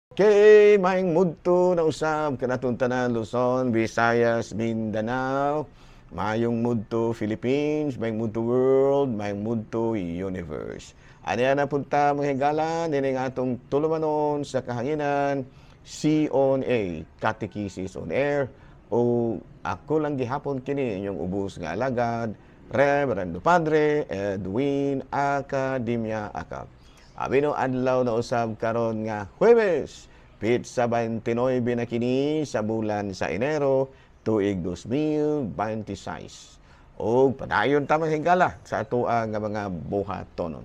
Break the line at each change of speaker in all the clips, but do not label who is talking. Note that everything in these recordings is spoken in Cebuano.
Okay, maayong mudto na usab kanatong tanan, Luzon, Visayas, Mindanao, maayong mudto Philippines, maayong mudto world, maayong mudto universe. Aniya na punta, mga higala, nining atong tulumanon sa kahanginan, C on A, Catechesis on Air, o ako lang gihapon kini inyong ubos nga alagad, Reverendo Padre Edwin Academia Acap. Abi no adlaw na usab karon nga Huwebes, petsa 29 na kini sa bulan sa Enero, tuig 2026. O padayon ta, mga higala, sa atoa nga mga buhatonon.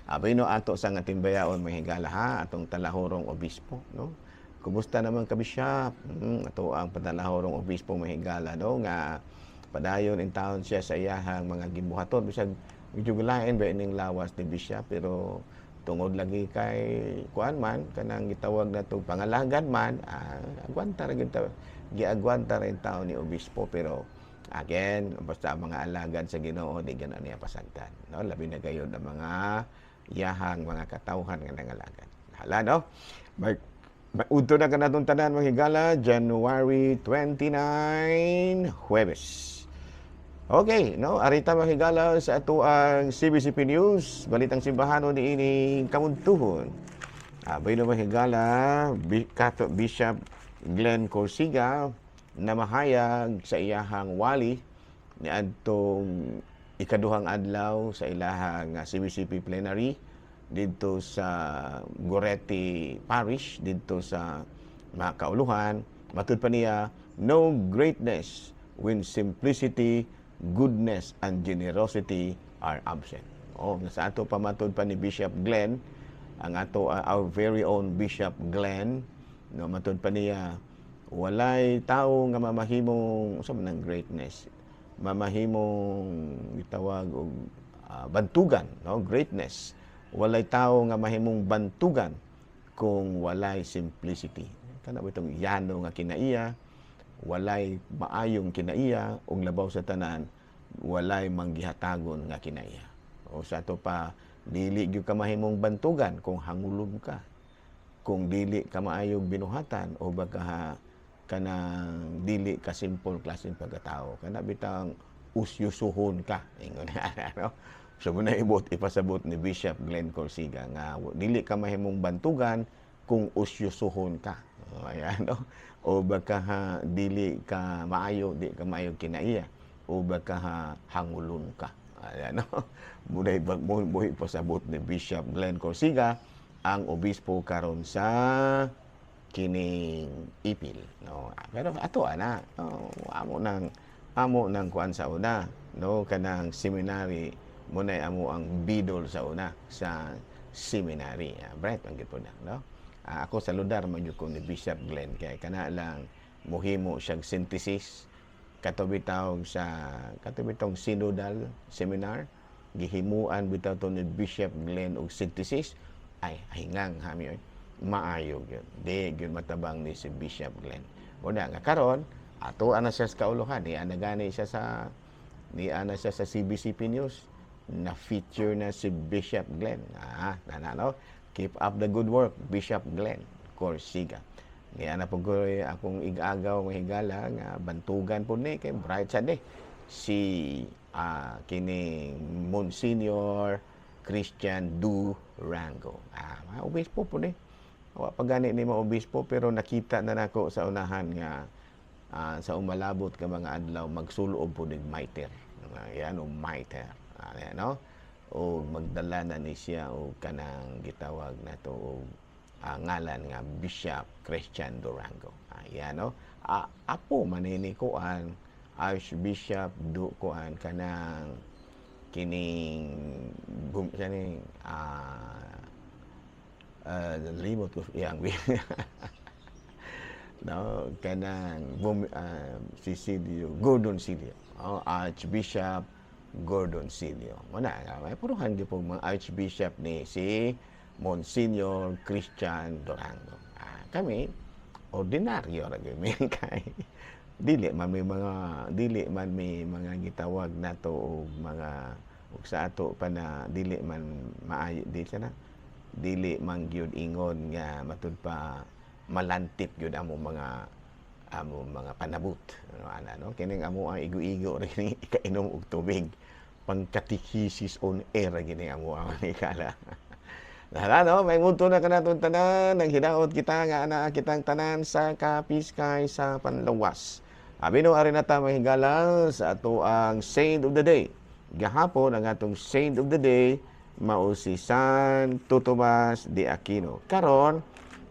Abi no ato sa nga timbayaon, mga higala ha, atong talahorong obispo, no? Kumusta naman ka, Bishop? Ato ang panalahorong obispo, mga higala, no, nga padayon in taon siya sa iyahang mga gibuhaton, bisag medyo gulain ba ining lawas ni Bishop, pero tungod lagi kay kuan man, kanang gitawag na tong pangalagan man, agwanta ra gyud ta, giagwanta ra taon ni obispo. Pero again, basta ang mga alagad sa Ginoo, di gana niya pasagdan, no, labi na gayud ang mga iyahang mga katawhan nga nangalagad. Hala, no, may Udto na kanatong tanan, mga higala, January 29, Huwebes. Okay, no, arita, mga higala, sa ato ang CBCP News, Balitang Simbahano ni ining kamuntuhon. Abay no, mga higala, Bishop Glenn Corsiga na mahayag sa iyahang wali ni adtong ikaduhang adlaw sa ilahang CBCP plenary didto sa Goretti Parish didto sa Makauluhan. Matud pa niya, "No greatness when simplicity, goodness and generosity are absent." Oh, sa ato pa matud pa ni Bishop Glenn, ang ato our very own Bishop Glenn, no, matud pa niya, walay tao nga mamahimong usa man ang greatness, mamahimong gitawag og bantugan, no, greatness. Walay tao nga mahimong bantugan kung walay simplicity. Kana bitong yano nga kinaiya, walay maayong kinaiya, ug labaw sa tanan, walay manggihatagon nga kinaiya. O sa ato pa, dili gyud ka mahimong bantugan kung hangulon ka, kung dili ka maayong binuhatan, o baka kanang dili ka simple klaseng pagkatao, kana bitang usyusuhon ka, ingon no. So muna ibot ipasabot ni Bishop Glenn Corsiga nga dili ka mahimong bantugan kung usyusuhon ka. O, ayan no, o baka ha, dili ka maayo, di ka maayo kinaiya, o baka ha, hangulon ka. Ayan no, munay buhi pasabot ni Bishop Glenn Corsiga, ang obispo karon sa kining Ipil, no. Pero ato ana, no, amo nang kuan sa una, no, kanang seminary munay amo ang bidol sa una sa seminary. Bright ang gid na, no. Ako saludar man jud ko ni Bishop Glenn kay kana lang mohimo siyang synthesis kato bitaw sa kato bitong synodal seminar, gihimuan bitaw to ni Bishop Glenn og synthesis. Ay, hingang hami oy, maayo gyud, di gyud matabang ni si Bishop Glenn. Muna nga karon ato ana siya sa kauluhan, ni ana gani siya sa ni ana siya sa CBCP News, na feature na si Bishop Glenn. Nana no, keep up the good work, Bishop Glenn Corsiga. Ni ana po ko akong igagaw, mga higala, nga bantugan po ni kay bright sad eh si kining Monsignor Christian Durango. Mga obispo po ni. Wa pa gani ni mga obispo, pero nakita na nako sa unahan nga sa umalabot ka mga adlaw magsulob po nig mitre. Yan o mitre. Yan, no? O magdala na ni siya og kanang gitawag nato og ngalan nga Bishop Christian Durango. Ayan, no? Apo man ni kuan Archbishop du kuan kanang kining bum, kani limot ko iyang no, kanang si Silio, Gordon Silio, oh, Archbishop Gordon Silio. Muna may puruhan gyud po mga Archbishop ni si Monsignor Christian Durango. Kami ordinaryo ra gyud mi kay dili man may mga gitawag nato og mga ug sa ato pa na dili man maayo di sana, dili man gyud ingon nga matud pa. Malantip gyud amo mga panabot, no, ana, no? Kining amo ang igo-igo ra kini ikainom og tubig, pang-catechesis on air ra gini amo ang higala. Nara, no, may muto na kanatong tanan, nang hinaot kita nga ana kitang tanan sa kapiskay sa panlawas. Abi no, ari na ta, mga higala, sa ato ang Saint of the Day. Gahapon ang atong Saint of the Day mao si San Tomas de Aquino. Karon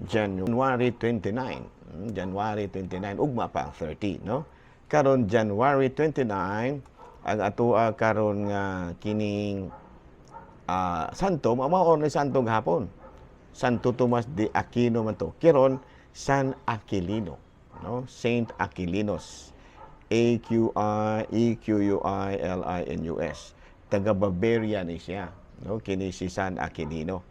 January 29. January 29, ugma pa ang 30, no? Karon January 29 ang atoa karon nga kining santo, mao ni santo gahapon. Santo Tomas de Aquino man to. Karon San Aquilino, no? Saint Aquilinos. A Q I E Q U I L I N U S. Taga Bavaria ni siya, no? Kini si San Aquilino.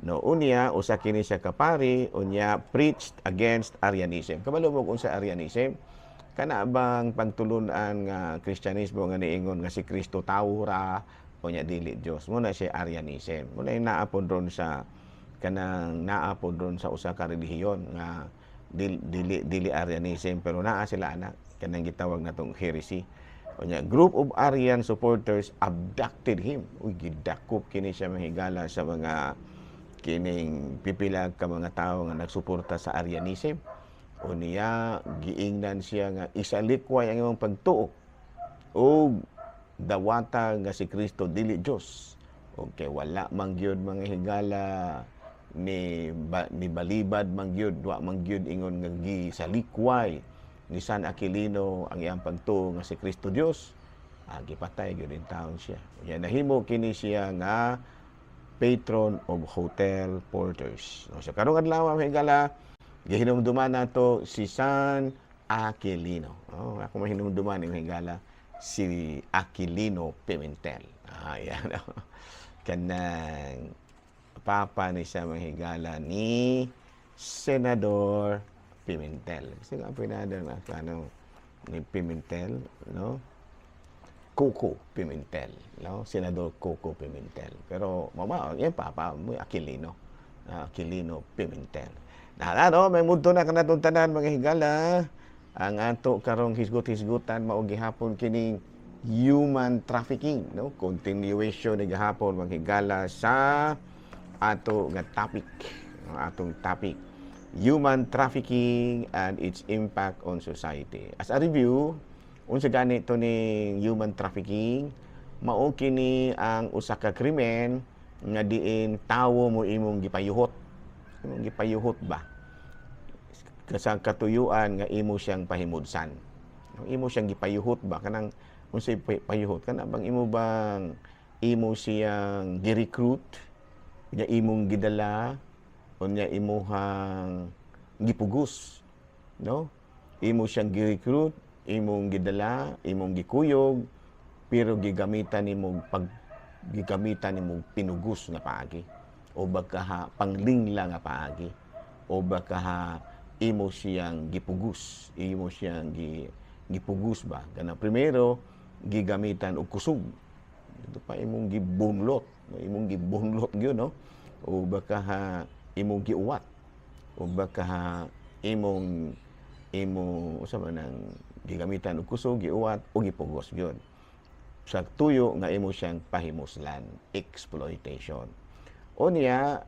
No, unya usa kini siya ka pari, unya preached against Arianism. Kabalo mo kung sa Arianism? Kana bang pagtulunan nga Kristyanismo nga niingon nga si Kristo tawo ra, unya dili Dios. Mo na siya Arianism. Mo na naa pod ron sa kanang naa pod ron sa usa ka relihiyon nga dili, dili, dili Arianism, pero naa sila ana kanang gitawag natong heresy. Unya group of Arian supporters abducted him. Uy, gidakop kini siya, mga higala, sa mga kining pipila ka mga tawo nga nagsuporta sa Arianism. Unya giingnan siya nga isalikway ang imong pagtuo ug dawata nga si Kristo dili Dios. Okay, wala man gyud, mga higala, ni balibad man gyud, wa man gyud ingon nga gisalikway ni San Aquilino ang iyang pagtuo nga si Kristo Dios. Gipatay gyud in taon siya. Unya nahimo kini siya nga patron of hotel porters. No, sa karong adlaw, mga higala, gihinumduman nato si San Aquilino. Oh, ako mahinumduman ni, mga higala, si Aquilino Pimentel. Yan. Kanang papa ni siya, mga higala, ni Senador Pimentel. Kasi nga pinada na ano ni Pimentel, no? Coco Pimentel, no? Senador Coco Pimentel. Pero mama, yan papa mo Aquilino. Aquilino Pimentel. Na no, may mudto na kanatong tanan, mga higala. Ang ato karong hisgot-hisgutan mao gihapon kining human trafficking, no? Continuation ni gahapon, mga higala, sa ato nga topic, ang atong topic, human trafficking and its impact on society. As a review, unsa gani to ning human trafficking? Mao kini ang usa ka krimen nga diin tawo mo imong gipayuhot. Imong gipayuhot ba? Sa katuyuan nga imo siyang pahimudsan. Imo siyang gipayuhot ba, kanang unsay payuhot, kana bang imo bang imo siyang gi-recruit, unya imong gidala, unya imuhang gipugos, no? Imo siyang gi-recruit, imong gidala, imong gikuyog, pero gigamitan nimo pinugus nga paagi o baka panglingla nga paagi o baka imo siyang gipugus, imo siyang gipugos ba, kana primero gigamitan og kusog dito pa imong gibunlot, no? Imong gibunlot gyud, no? O baka imong giuwat o baka imong imo usa man ang gigamitan og kusog, giuwat o gipugos gyud sa tuyo nga imo siyang pahimuslan, exploitation. Unya,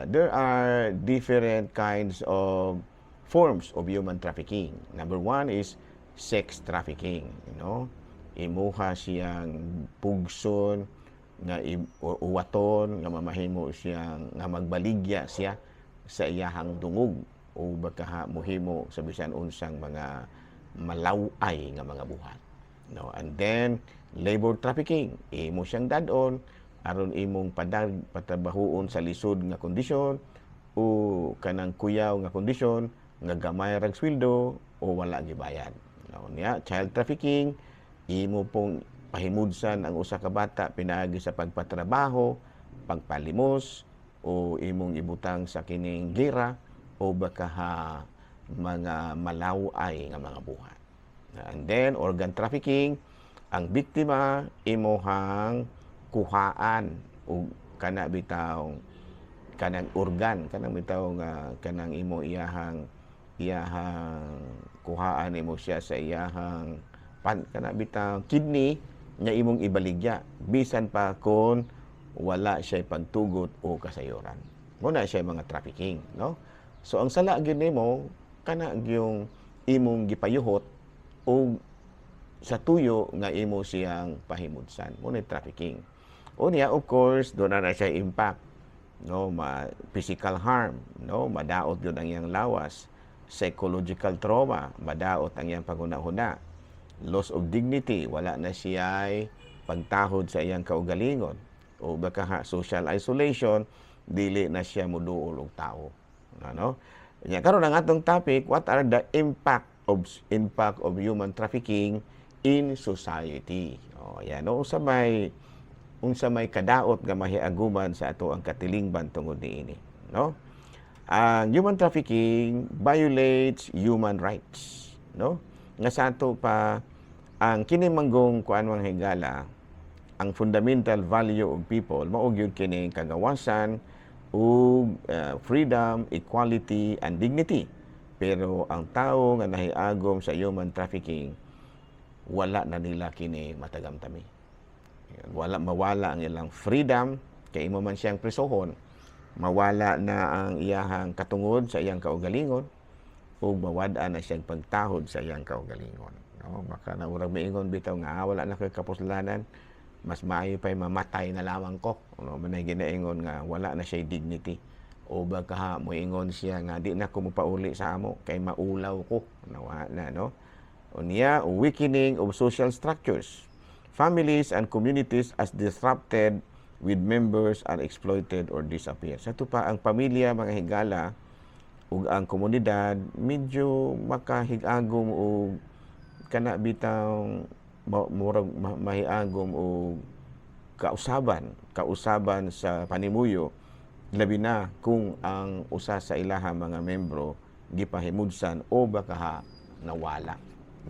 there are different kinds of forms of human trafficking. Number one is sex trafficking. Imuha siyang pugson nga uwaton nga mamahimo siyang nga magbaligya siya sa iyahang dungog o baka muhimo sa bisan unsang mga malaway nga mga buhat. No, and then labor trafficking, imo siyang dad-on aron imong patrabahuon sa lisod nga kondisyon o kanang kuyaw nga kondisyon nga gamay rag sweldo o wala gibayad. No, niya child trafficking, imo pong pahimudsan ang usa ka bata pinaagi sa pagpatrabaho, pagpalimos o imong ibutang sa kining gira o baka ha, mga malaway nga mga buhat. And then organ trafficking, ang biktima imuhang kuhaan og kana bitawng Kanang organ, kanang bitaw nga kanang imo iyahang iyahang kuhaan nimo siya sa iyahang pan, kana bitaw kidney nga imong ibaligya bisan pa kon wala siya pagtugot o kasayuran. Mo na siya mga trafficking, no? So ang sala gyud nimo kana gyung imong gipayuhot og sa tuyo nga imo siyang pahimudsan. Mo na trafficking. Unya, of course, doon na siya impact, no? Ma physical harm, no? Madaot gyud ang iyang lawas. Psychological trauma, madaot ang iyang paghuna-huna. Loss of dignity, wala na siya pagtahod sa iyang kaugalingon. O baka ha, social isolation, dili na siya muduol og tao. Ano? Nya karon ang atong topic, what are the impact of human trafficking in society? Oh, yan, no, unsa may kadaot nga mahiaguman sa ato ang katilingban tungod niini, no? Ang human trafficking violates human rights, no? Nga sa ato pa ang kini manggong kuan, mga higala, ang fundamental value of people mao gyud kini kagawasan ug freedom, equality and dignity. Pero ang tao nga nahiagom sa human trafficking, wala na nila kini matagamtami. Wala, mawala ang ilang freedom kay imo man siyang prisohon, mawala na ang iyahang katungod sa iyang kaugalingon ug mawad-an na siyang pagtahod sa iyang kaugalingon, no? Maka na urag miingon bitaw nga, "Ah, wala na koy kapuslanan, mas maayo pa'y mamatay na lamang ko," no? Manay ginaingon nga wala na siya dignity. O baka moingon siya nga, "Di na ko mopauli sa amo kay maulaw ko." Nawa na, no? Unya, weakening of social structures. Families and communities as disrupted with members are exploited or disappear. Sa ato pa ang pamilya, mga higala, ug ang komunidad medyo makahigagom og kana bitaw murag mahiagom og kausaban kausaban sa panimuyo, labi na kung ang usa sa ilaha mga membro gipahimudsan o baka ha nawala,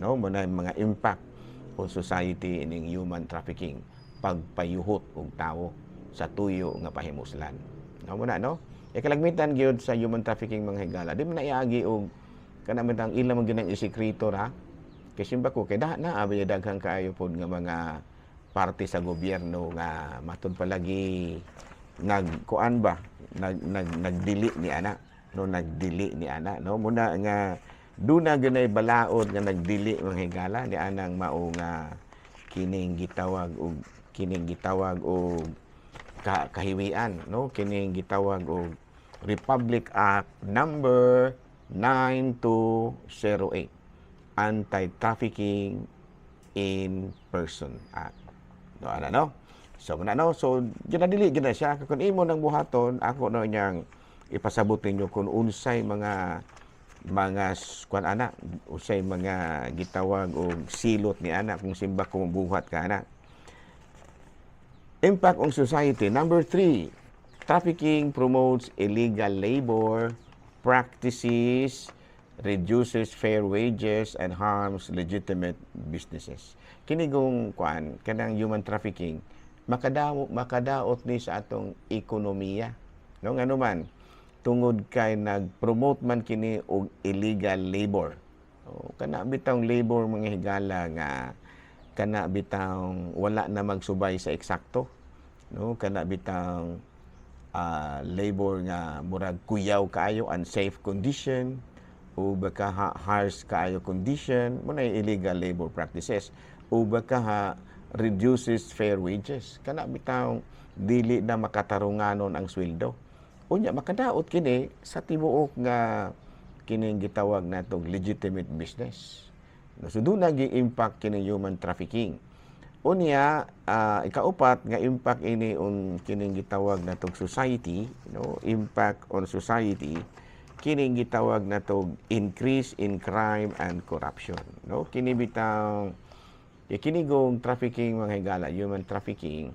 no? Mo na mga impact on society ining human trafficking, pagpayuhot og tawo sa tuyo nga pahimuslan, no? Mo na, no? E kalagmitan gyud sa human trafficking, mga higala, di man na iagi og kana man ila man gyud ang isekreto ra. Kay simba ko kay da na abi daghan kaayo pod nga mga parte sa gobyerno nga matud palagi nagkuan ba, nag nag nagdili ni ana, no? Nagdili ni ana, no? Muna nga duna gyud balaod nga nagdili, mga higala, ni anang mao nga kining gitawag og kahiwian, no? Kining gitawag og Republic Act number 9208, Anti-Trafficking in Person Act, no? Ana, no? So muna, no? So ginadili gid na siya. Kung imo nang buhaton, ako no niyang ipasabot ninyo kung unsay mga kuan ana, unsay mga gitawag og silot ni ana kung simba ko buhat ka ana. Impact on society number 3, trafficking promotes illegal labor practices, reduces fair wages and harms legitimate businesses. Kini gong kuan, kanang human trafficking, makadaot ni sa atong ekonomiya, no? Ngano man? Tungod kay nag-promote man kini og illegal labor. O, kana bitawng labor, mga higala, nga kana bitawng wala na magsubay sa eksakto, no? Kana bitawng labor nga murag kuyaw kaayo, unsafe condition o baka harsh kaayo condition. Mo na illegal labor practices. O baka ha, reduces fair wages, kana bitawng dili na makatarunganon ang sweldo. Unya makadaot kini sa tibuok nga kining gitawag natong legitimate business, no? So doon nagi impact kini human trafficking. Unya, ikaupat nga impact ini on kining gitawag natong society, no? Impact on society, kining gitawag natong increase in crime and corruption, no? Kini bitang kini gong trafficking, mga higala, human trafficking,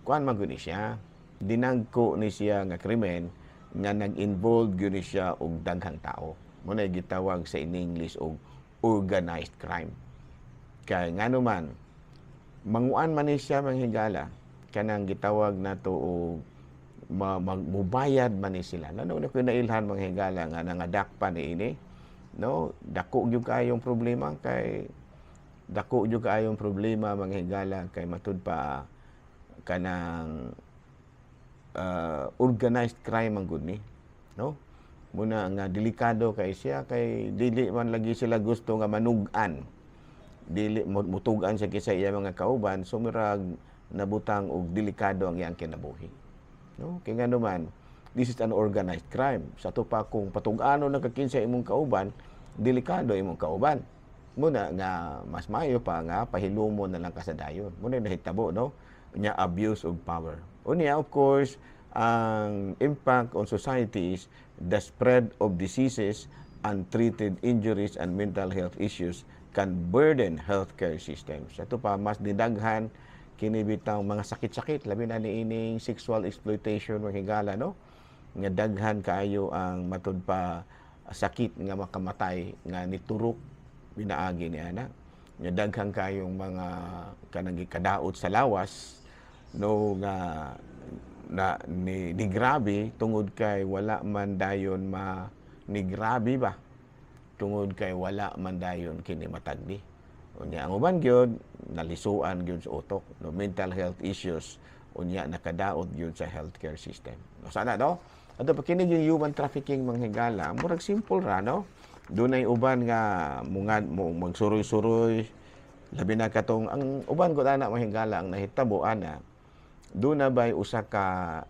kuan man gud ni siya, dinagko ni siya nga krimen nga nag-involve gyud ni siya og daghang tao. Mo na gitawag sa in English og organized crime. Kay ngano man, manguan man ni siya, mga higala, kanang gitawag nato og Mubayad man ni sila. Lalo na kung nailhan, mga higala, nga nangadakpan ni ini, no? Dako gyud kaayong problema kay dako gyud kaayong problema, mga higala, kay matud pa kanang organized crime ang gud ni, no? Muna nga delikado kay siya kay dili man lagi sila gusto nga manug-an, dili mutugan sa kisa iya mga kauban. So mirag nabutang og delikado ang iyang kinabuhi, no? Kay ngano man, this is an organized crime. Sa ato pa kung patug-anon na kakinsa imong kauban, delikado imong kauban. Muna nga mas maayo pa nga pahilumo na lang ka sa dayon. Muna nahitabo, no? Nya abuse of power. Unya, of course, ang impact on society is the spread of diseases, untreated injuries and mental health issues can burden healthcare systems. Ato pa mas didaghan kini bitang mga sakit-sakit, labi na niining sexual exploitation, mga higala, no? Nga daghan kaayo ang matud pa sakit nga makamatay nga niturok pinaagi ni ana. Nga daghan kayong mga kanang gikadaot sa lawas, no, nga na ni grabe tungod kay wala man dayon ma ni grabe ba tungod kay wala man dayon kini matagdi. Unya ang uban gyud nalisuan gyud sa utok, no? Mental health issues. Unya nakadaot gyud sa healthcare system, no? Sana, no? Ato pa kini yung human trafficking, mga higala, murag simple ra, no? Dunay uban nga mungad mo magsuroy-suroy, labi na katong ang uban ko ana, mga higala, ang nahitabo ana, doon na ba'y usa ka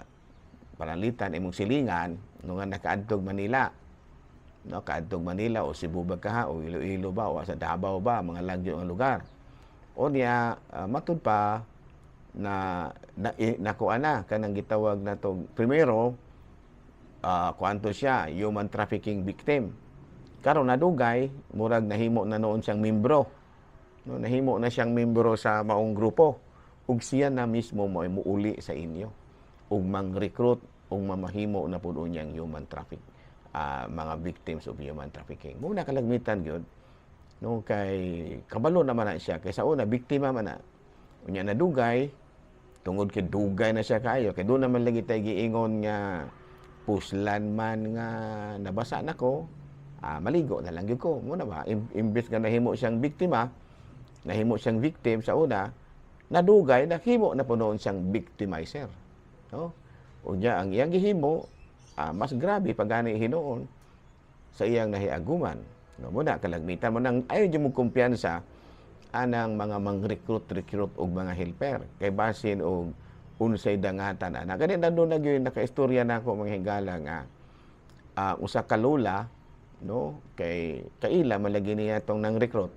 pananglitan imong silingan, no, nga nakaadtog Manila, no? Kaadtog Manila o Cebu ba kaha o Iloilo ba o sa Davao ba, mga lagyo ang lugar. O niya matud pa na, nakuha na kanang gitawag na to primero, kuanto siya, human trafficking victim. Karon nadugay, murag nahimo na noon siyang membro, no? Nahimo na siyang membro sa maong grupo ug siya na mismo mo muuli sa inyo ug mang-recruit ug mamahimo na pud unyang human traffic, mga victims of human trafficking. Mo na kalagmitan gyud, no, kay kabalo naman na siya kay sa una biktima man na. Unya nadugay, tungod kay dugay na siya kaayo, kay doon naman lagi tay giingon nga puslan man nga nabasa nako, maligo na lang gyud ko. Mo na ba imbes nga nahimo siyang biktima, nahimo siyang victim sa una, nadugay nahimo na po noon siyang victimizer, no? Unya ang iyang gihimo, mas grabe pa gani hinuon sa iyang nahiaguman, no? Muna kalagmitan mo nang ayo jud mo kumpiyansa anang mga mang-recruit recruit og mga helper kay basin og unsay dangatan ana. Gani na doon na gyud nakaistorya na ako, mga higala, nga usa ka lola, no, kay kaila man lagi niya tong nang recruit.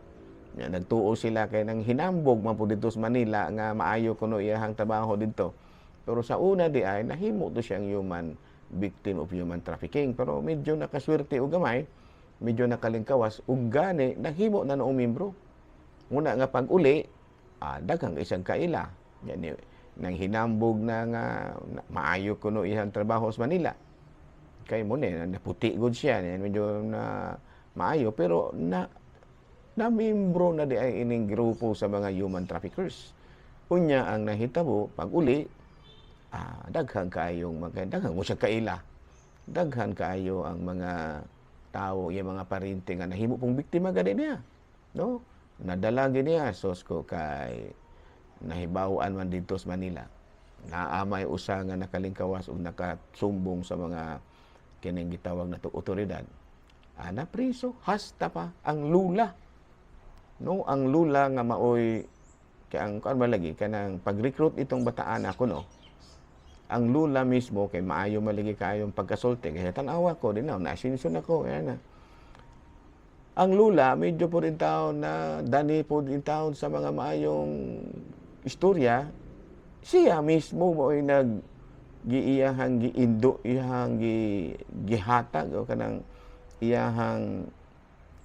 Ya, nagtuo sila kay nang hinambog man pud didto sa Manila nga maayo kuno iyahang trabaho didto. Pero sa una di ay nahimo to siyang human victim of human trafficking, pero medyo nakaswerte og gamay, medyo nakalingkawas ug gani nahimo na noong membro. Muna nga pag uli, daghang isang kaila. Yani, nang hinambog na nga maayo kuno iyang trabaho sa Manila. Kay mo ni naputi gud siya, medyo na maayo, pero na na membro na di ay ining grupo sa mga human traffickers. Unya ang nahitabo pag uli, daghan kaayong mga daghan mo siya kaila. Daghan kaayo ang mga tao, yung mga parente nga nahimo pong biktima gani niya. No? Nadala gini niya sos ko kay nahibaw-an man dito sa Manila. Naamay usa nga nakalingkawas ug nakasumbong sa mga kining gitawag na to otoridad. Napriso hasta pa ang lula. No, ang lula nga maoy kay ang kuan ba lagi kanang pag-recruit itong bataan ako, no. Ang lula mismo kay maayo maligi kaayong pagkasulti kay tan-awa ko din na naasinso nako kaya na. Ang lula medyo po rin taon na dani po rin taon sa mga maayong istorya, siya mismo mo'y nag giiyahang giindo, iyahang gihatag o kanang iyahang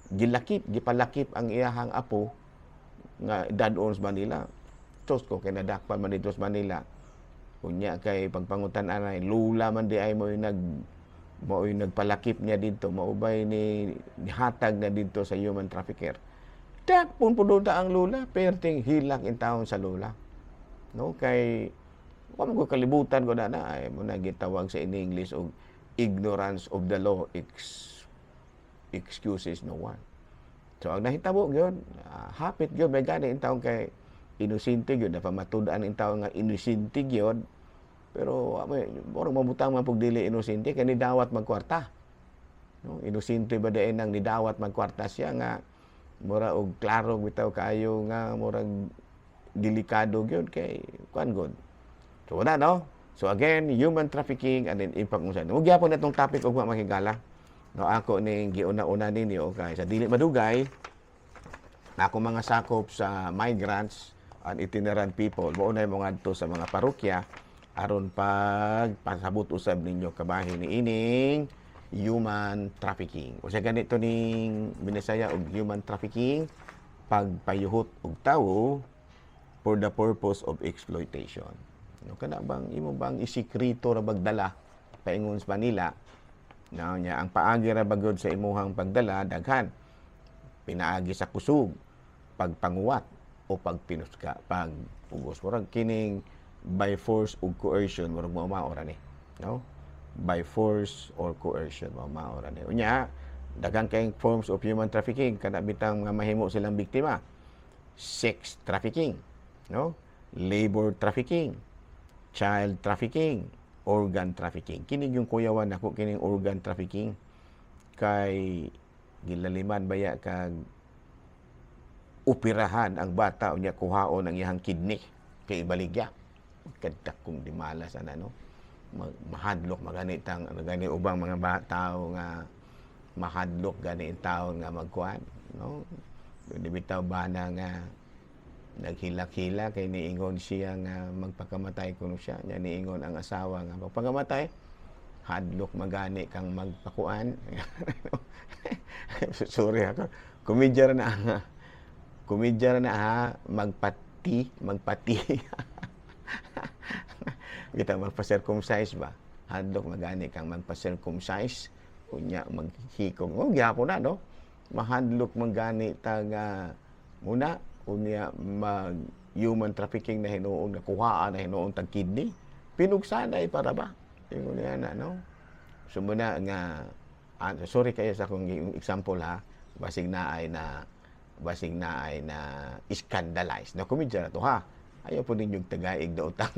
gilakip, gipalakip ang iyahang apo nga dad-on sa Manila. Sus ko kay nadakpan man dito sa Manila. Unya kay pagpangutan anay, lula man di ay mo'y nagpalakip niya dito, maubay ni hatag na dito sa human trafficker. Dakpon po doon ang lula, perting hilak in taon sa lula. No, kay Wa man ko kalibutan ko na na ay mo na gitawag sa in English og ignorance of the law excuses no one. So ang nahitabo gyud, hapit gyud may gani intawon kay inosente gyud, napamatud-an intawon nga inosente gyud, pero may murag mabutang man pug dili inosente kay nidawat magkwarta. No, inosente ba diay nang nidawat magkwarta siya nga mura og klaro bitaw kaayo nga murag delikado gyud kay kuan gud. So wala, no? So again, human trafficking and then impact mo sa. Ug gyapon na itong topic ug makigala. No, ako ning giuna-una ninyo kay sa dili madugay na ako mga sakop sa migrants and itinerant people. Mao na mo ngadto sa mga parokya aron pag pasabot usab ninyo kabahin ni ining human trafficking. O sa ganito ning binisaya og human trafficking, pagpayuhot og tawo for the purpose of exploitation. No, kana bang imo bang isikreto ra bagdala paingon sa Manila? No, nya ang paagi ra bagod sa imuhang pagdala daghan. Pinaagi sa kusog, pagpanguwat o pagpinusga, pagpugos. Murag kining by force ug coercion, murag mao mao ra ni. No? By force or coercion, mao mao ra ni. Unya, daghan kayong forms of human trafficking kana bitang nga mahimo silang biktima. Sex trafficking, no? Labor trafficking, child trafficking, organ trafficking. Kini yung kuyawan nako, kining organ trafficking, kay gilaliman baya kag operahan ang bata unya kuhaon ang iyang kidney kay ibaligya. Kadakong dimalas ana, no? Mahadlok magani tang gani ubang mga tao nga mahadlok gani ang tao nga magkuan, no? Di bitaw bana nga naghilak-hilak kay niingon siya nga magpakamatay kuno siya nya, niingon ang asawa nga magpakamatay, hadlok magani kang magpakuan. Sorry ako, komedya ra na, komedya ra na ha. Magpati magpati kita, magpa-circumcise ba, hadlok magani kang magpa-circumcise unya maghikom. Oh, gyapon na, no? Mahadlok magani ta nga muna unya mag human trafficking na hinuon nga kuhaan na hinuon tag kidney, pinugsanay para ba ingon niya na, no? So muna nga sorry kayo sa akong example ha, basig na ay na scandalize na. Komedya na to ha. Ayaw po ninyong tagaig daotang,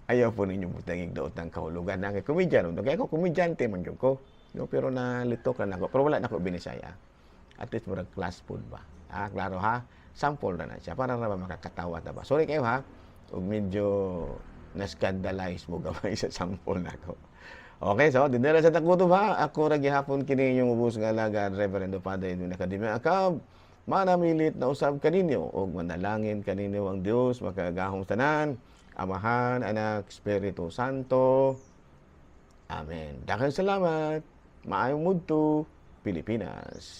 ayaw po ninyong butangig daotang kahulugan na kay komedya, no? Kaya ako komedyante man gyud ko, no? Pero nalito ka nako, pero wala na ko binisaya. At least murag class food ba. Ah, klaro ha, sample na na siya para ra ba makakatawa ta ba. Sorry kayo ha ug medyo na-scandalize mo gamay sa sample nako. Okay, so dinala sa takuto ba? Ako ra gihapon kini inyong ubos nga alagad, Reverendo Father Edwin Academia Akab. Manamilit na usab kaninyo ug manalangin kaninyo ang Dios makagagahom tanan, Amahan, Anak, Espiritu Santo. Amen. Daghang salamat. Maayong mudto, Pilipinas.